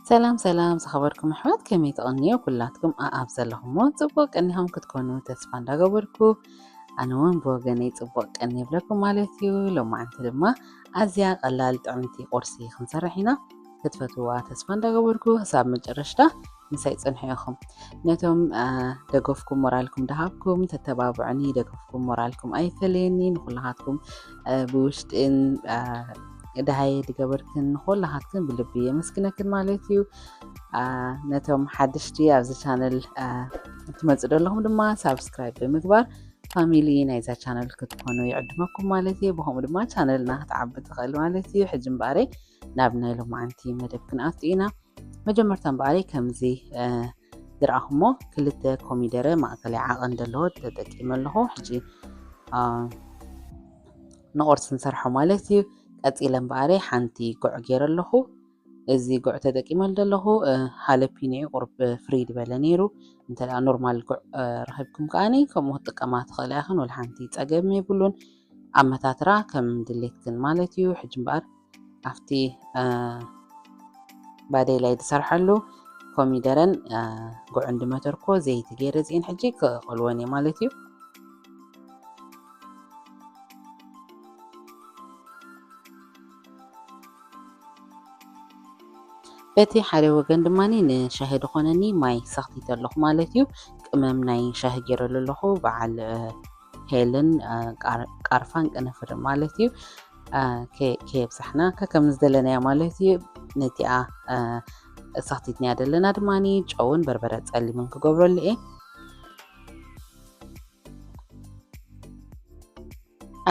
ሰላም ሰላም ዝኸበርኩም ኣሕዋት፣ ከመይ ትቕንዮ? ኩላትኩም ኣኣብ ዘለኹሞ ጽቡቕ ቀኒኹም ክትኮኑ ተስፋ እንዳገበርኩ፣ ኣነ እውን ብወገነይ ጽቡቕ ቀኒ ይብለኩም ማለት እዩ። ሎማዓንቲ ድማ ኣዝያ ቀላል ጥዕምቲ ቁርሲ ክንሰርሕ ኢና። ክትፈትውዋ ተስፋ እንዳገበርኩ ክሳብ መጨረሽታ ምሳይ ጽንሑ ኢኹም። ነቶም ደገፍኩም ሞራልኩም ደሃብኩም ተተባብዑኒ፣ ደገፍኩም ሞራልኩም ኣይፈለየኒ። ንኩላኻትኩም ብውሽጥን ደሃየ ድገበርክን ንኩላኻትክን ብልቢ የመስግነክን ማለት እዩ። ነቶም ሓደሽቲ ኣብዚ ቻነል ትመፁ ዘለኹም ድማ ሳብስክራይብ ብምግባር ፋሚሊ ናይዛ ቻነል ክትኮኑ ይዕድመኩም ማለት እዩ። ብኸምኡ ድማ ቻነልና ክትዓቢ ትኽእል ማለት እዩ። ሕጂ እምበኣረይ ናብ ናይ ሎማዓንቲ መደብ ክንኣቱ ኢና። መጀመርታ እምበኣረይ ከምዚ ዝረኣኹሞ ክልተ ኮሚደረ ማእከላይ ዓቐን ዘለዎ ተጠቂመ ኣለኹ። ሕጂ ንቁርሲ ንሰርሖ ማለት እዩ። ቀፂለ እምበኣረይ ሓንቲ ጉዕ ገይረ ኣለኹ። እዚ ጉዕ ተጠቂመሉ ዘለኹ ሃለፒኖ እዩ፣ ቁሩብ ፍርይ ዝበለ ነይሩ። እንተ ደኣ ኖርማል ጉዕ ረኺብኩም ከኣኒ ከምኡ ክትጥቀማ ትኽእላ ኢኽን፣ ወላ ሓንቲ ጸገም የብሉን። ኣመታትራ ከም ድሌትክን ማለት እዩ። ሕጂ እምበኣር ኣብቲ ባዴላይ ዝሰርሐሉ ኮሚደረን ጉዕን ድመተርኮ ዘይቲ ገይረ እዚአን ሕጂ ክቐልወን እየ ማለት እዩ። በቲ ሓደ ወገን ድማ ንሻሂ ዝኾነኒ ማይ ሰኽቲተ ኣለኹ ማለት እዩ። ቅመም ናይ ሻሂ ገይረሉ ኣለኹ፣ በዓል ሄልን ቃርፋን ቅንፍርን ማለት እዩ። ከየብዛሕና ከከም ዝደለናያ ማለት እዩ። ነቲኣ ሰኽቲትናያ ዘለና ድማ ጨውን በርበረ ጸሊምን ክገብረሉ እየ።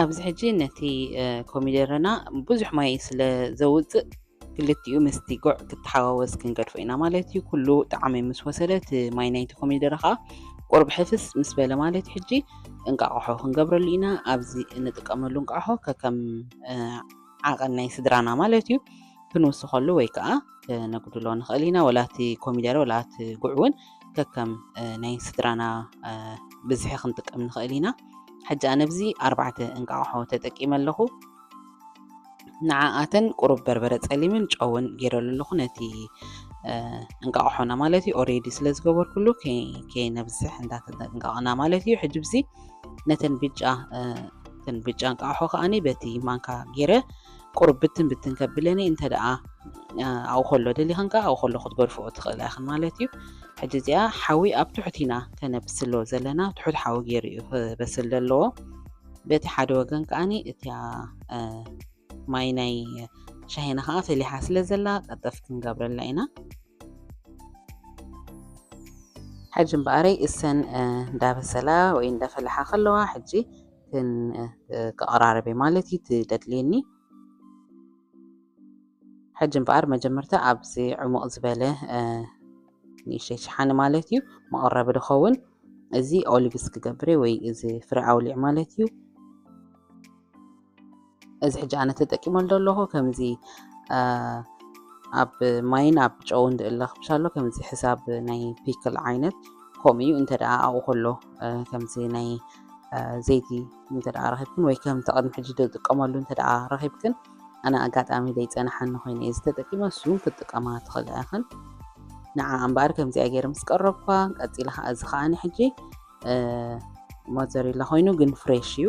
ኣብዚ ሕጂ ነቲ ኮሚደረና ብዙሕ ማይ ስለ ዘውፅእ ክልቲኡ ምስቲ ጉዕ ክተሓዋወስ ክንገድፎ ኢና ማለት እዩ። ኩሉ ጣዕሚ ምስ ወሰደ እቲ ማይ ናይቲ ኮሚደረ ከዓ ቁሩብ ሕፍስ ምስ በለ ማለት እዩ። ሕጂ እንቃቕሖ ክንገብረሉ ኢና። ኣብዚ እንጥቀመሉ እንቃቕሖ ከከም ዓቐን ናይ ስድራና ማለት እዩ ክንውስኸሉ ወይ ከዓ ክነጉድሎ ንኽእል ኢና። ወላ እቲ ኮሚደረ ወላ እቲ ጉዕ እውን ከከም ናይ ስድራና ብዝሒ ክንጥቀም ንኽእል ኢና። ሕጂ ኣነ ኣብዚ ኣርባዕተ እንቃቕሖ ተጠቂመ ኣለኹ። ንዓኣተን ቁሩብ በርበረ ጸሊምን ጨውን ገይረሉ ኣለኹ። ነቲ እንቃቕሖና ማለት እዩ ኦሬዲ ስለ ዝገበርኩሉ ከይነብዝሕ እንዳተጠንቀቕና ማለት እዩ። ሕጂ ብዚ ነተን ብጫ እተን ብጫ እንቃቕሖ ከኣኒ በቲ ማንካ ገይረ ቁሩብ ብትን ብትን ከብለኒ። እንተ ደኣ ኣብኡ ከሎ ደሊኽን ከኣ ኣብኡ ከሎ ክትገድፍኦ ትኽእላ ኢኽን ማለት እዩ። ሕጂ እዚኣ ሓዊ ኣብ ትሑት ኢና ከነብስሎ ዘለና፣ ትሑት ሓዊ ገይሩ እዩ ክበስል ዘለዎ። በቲ ሓደ ወገን ከኣኒ እቲኣ ማይ ናይ ሻሂና ከኣ ፈሊሓ ስለ ዘላ ቀጠፍ ክንገብረላ ኢና። ሕጂ እምበኣረይ እሰን እንዳበሰላ ወይ እንዳፈለሓ ከለዋ ሕጂ ክቐራረበ ማለት እዩ ትደድልየኒ። ሕጂ እምበኣር መጀመርታ ኣብዚ ዕሙቕ ዝበለ ንእሽተይ ሸሓኒ ማለት እዩ መቐረቢ ድኸውን። እዚ ኦሊቭስ ክገብር ወይ እዚ ፍረ ኣውሊዕ ማለት እዩ። እዚ ሕጂ ኣነ ተጠቂመሉ ዘለኹ ከምዚ ኣብ ማይን ኣብ ጨውን ድእለ ክብሻሎ ከምዚ ሕሳብ ናይ ፒክል ዓይነት ከምኡ እዩ። እንተ ደኣ ኣብኡ ከሎ ከምዚ ናይ ዘይቲ እንተ ደኣ ረኺብክን ወይ ከምቲ ቅድሚ ሕጂ ዝጥቀመሉ እንተ ደኣ ረኺብክን፣ ኣነ ኣጋጣሚ ዘይጸንሓኒ ኮይነ እየ ዝተጠቂመ፣ እሱ ክትጥቀማ ትኽእላ ኢኽን። ንዓ እምበኣር ከምዚኣ ገይረ ምስ ቀረብኳ፣ ቀጺለ ከኣ እዚ ከኣኒ ሕጂ ሞዘሬላ ኮይኑ ግን ፍሬሽ እዩ።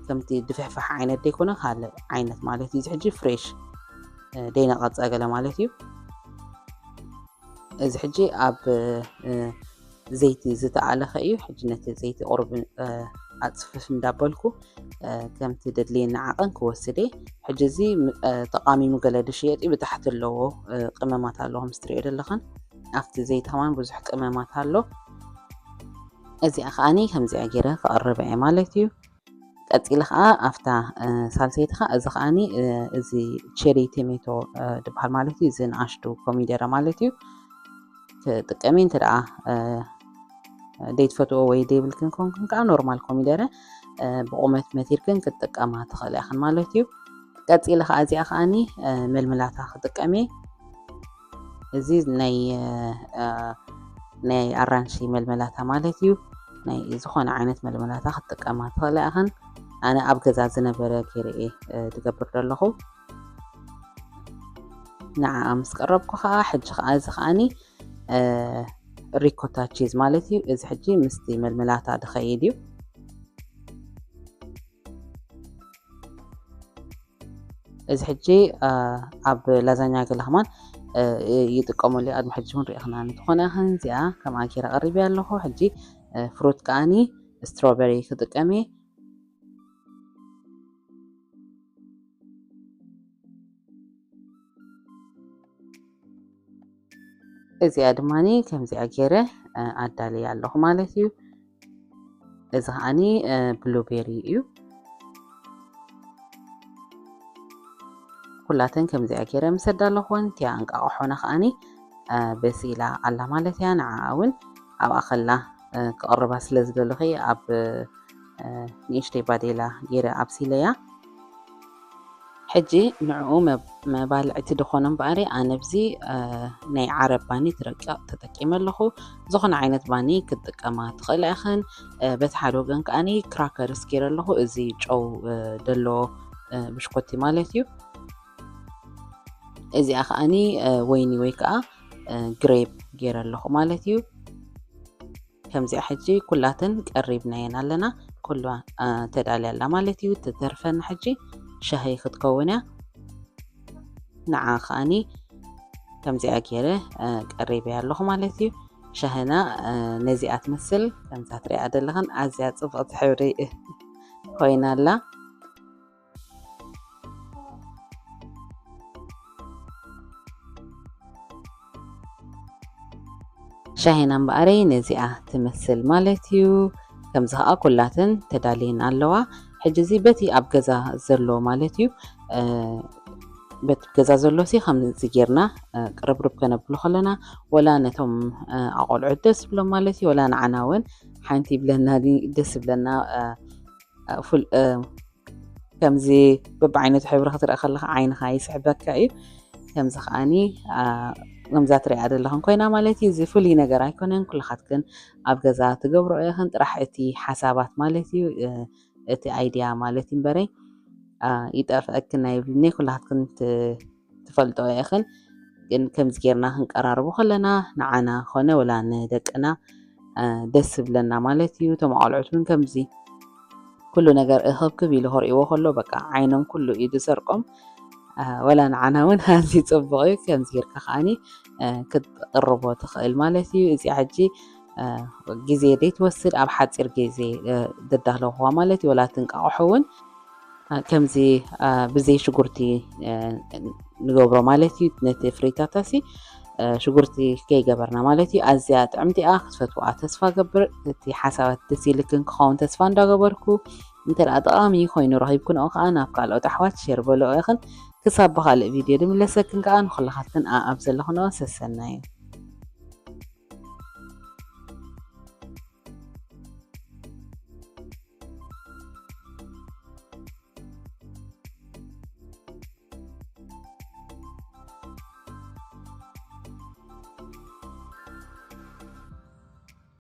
ከምቲ ድፍሕፋሕ ዓይነት ደይኮነ ካልእ ዓይነት ማለት እዩ። እዚ ሕጂ ፍሬሽ ደይነቐጸ ገለ ማለት እዩ። እዚ ሕጂ ኣብ ዘይቲ ዝተኣለኸ እዩ። ሕጂ ነቲ ዘይቲ ቁሩብ ኣጽፍፍ እንዳበልኩ ከምቲ ደድልየኒ ዓቐን ክወስድ እየ። ሕጂ እዚ ተቃሚሙ ገለ ድሽየጥ እዩ፣ ብታሕቲ ኣለዎ ቅመማት ኣለዎ ምስ ትሪኦ ዘለኽን ኣብቲ ዘይቲ ከማን ብዙሕ ቅመማት ኣሎ። እዚኣ ከዓኒ ከምዚኣ ገይረ ክቕርብ እየ ማለት እዩ። ቀጺለ ከኣ ኣብታ ሳልሰይቲ ከኣ እዚ ከዓኒ እዚ ቸሪ ቴሜቶ ድበሃል ማለት እዩ። እዚ ንኣሽቱ ኮሚደረ ማለት እዩ። ክጥቀሚ እንተ ደኣ ደይትፈትዎ ወይ ደይብልክን ኮንክን ከኣ ኖርማል ኮሚደረ ብቑመት መቲርክን ክትጥቀማ ትኽእላ ኢኽን ማለት እዩ። ቀጺለ ከኣ እዚኣ ከዓኒ መልምላታ ክጥቀም እየ። እዚ ናይ ናይ ኣራንሺ መልመላታ ማለት እዩ። ናይ ዝኾነ ዓይነት መልመላታ ክትጥቀማ ትኽእላ ኢኽን። ኣነ ኣብ ገዛ ዝነበረ ገይረ እየ ዝገብር ዘለኹ። ንዓ ምስ ቀረብኩ ከዓ፣ ሕጂ ከዓ እዚ ከዓኒ ሪኮታ ቺዝ ማለት እዩ። እዚ ሕጂ ምስቲ መልመላታ ድኸይድ እዩ። እዚ ሕጂ ኣብ ላዛኛ ገለ ከማን ይጥቀመሉ እዩ። ኣድሚ ሕጂ እውን ርኢኽና። እንተኾነ ግን እዚኣ ከም ኣኪራ ቀሪበ ኣለኹ። ሕጂ ፍሩት ከዓኒ ስትሮበሪ ክጥቀም እየ። እዚኣ ድማ ከምዚኣ ገይረ ኣዳልያ ኣለኹ ማለት እዩ። እዚ ከዓኒ ብሉቤሪ እዩ። ኩላተን ከምዚኣ ገይረ ምስ ኣዳለኹወን፣ እቲኣ እንቃቕሖና ከዓኒ በሲላ ኣላ ማለት እያ። ንዓኣ እውን ኣብኣ ከላ ክቕርባ ስለ ዝደለኹ ኣብ ንእሽተይ ባዴላ ገይረ ኣብሲለያ። ሕጂ ንዕኡ መባልዕቲ ድኾኖ እምበኣሪ፣ ኣነ ብዚ ናይ ዓረብ ባኒ ትረቂቕ ተጠቂመ ኣለኹ። ዝኾነ ዓይነት ባኒ ክትጥቀማ ትኽእላ ኢኽን። በቲ ሓደ ወገን ከዓኒ ክራከርስ ገይረ ኣለኹ። እዚ ጨው ደሎ ብሽኮቲ ማለት እዩ። እዚኣ ከዓኒ ወይኒ ወይ ከዓ ግሬፕ ገይረ ኣለኹ ማለት እዩ። ከምዚኣ ሕጂ ኩላተን ቀሪብናየን ኣለና። ኩላ ተዳልያ ኣላ ማለት እዩ። ትተርፈና ሕጂ ሻሂ ክትከውን እያ። ንዓ ከዓኒ ከምዚኣ ገይረ ቀሪበያ ኣለኹ ማለት እዩ። ሻህና ነዚኣ ትመስል፣ ከምዛ ትሪኣ ዘለኽን ኣዝያ ጽብቕቲ ሕብሪ ኮይና ኣላ። ሻሂና እምበኣረይ ነዚኣ ትመስል ማለት እዩ። ከምዚ ከዓ ኩላተን ተዳልየን ኣለዋ። ሕጂ እዚ በቲ ኣብ ገዛ ዘሎ ማለት እዩ። በቲ ገዛ ዘሎ ሲ ከምዚ ጌርና ቅርብርብ ከነብሎ ከለና፣ ወላ ነቶም ኣቆልዑት ደስ ብሎም ማለት እዩ፣ ወላ ንዓና እውን ሓንቲ ይብለና፣ ደስ ይብለና። ከምዚ በብዓይነቱ ሕብሪ ክትርኢ ከለካ ዓይንካ ይስሕበካ እዩ። ከምዚ ከዓኒ ከምዛ ትሪኣ ዘለኽን ኮይና ማለት እዩ። እዚ ፍሉይ ነገር ኣይኮነን። ኩልኻትክን ኣብ ገዛ ትገብሮ ኢኽን። ጥራሕ እቲ ሓሳባት ማለት እዩ፣ እቲ ኣይድያ ማለት እዩ እምበረይ ይጠፍአክን ኣይብልኒ። ኩልኻትክን ትፈልጦ ኢኽን። ግን ከምዚ ጌርና ክንቀራርቦ ከለና ንዓና ኮነ ወላ ንደቅና ደስ ዝብለና ማለት እዩ። እቶም ኣቆልዑት እውን ከምዚ ኩሉ ነገር እኽብክብ ኢሉ ክርእይዎ ከሎ በቃ ዓይኖም ኩሉ እዩ ዝሰርቆም። ወላ ንዓና እውን ኣዝዩ ጽቡቕ እዩ። ከምዚ ጌርካ ከዓኒ ክትቕርቦ ትኽእል ማለት እዩ። እዚኣ ሕጂ ግዜ ደይትወስድ፣ ኣብ ሓጺር ግዜ ደዳለኹዋ ማለት እዩ። ወላ እቲ እንቃቕሖ እውን ከምዚ ብዘይ ሽጉርቲ ንገብሮ ማለት እዩ። ነቲ ፍሪታታ ሲ ሽጉርቲ ከይገበርና ማለት እዩ። ኣዝያ ጥዕምቲ እያ፣ ክትፈትዋ ተስፋ ገብር። እቲ ሓሳባት ደስ ኢልክን ክኸውን ተስፋ እንዳገበርኩ፣ እንተ ደኣ ጠቓሚ ኮይኑ ረኺብክንኦ ከዓ ናብ ካልኦት ኣሕዋት ሼር በልኦ ኢኽን። ክሳብ ብኻልእ ቪድዮ ድምለሰክን ከዓ ንኹልኻትክን ኣብ ዘለኽንኦ ሰሰናዩ።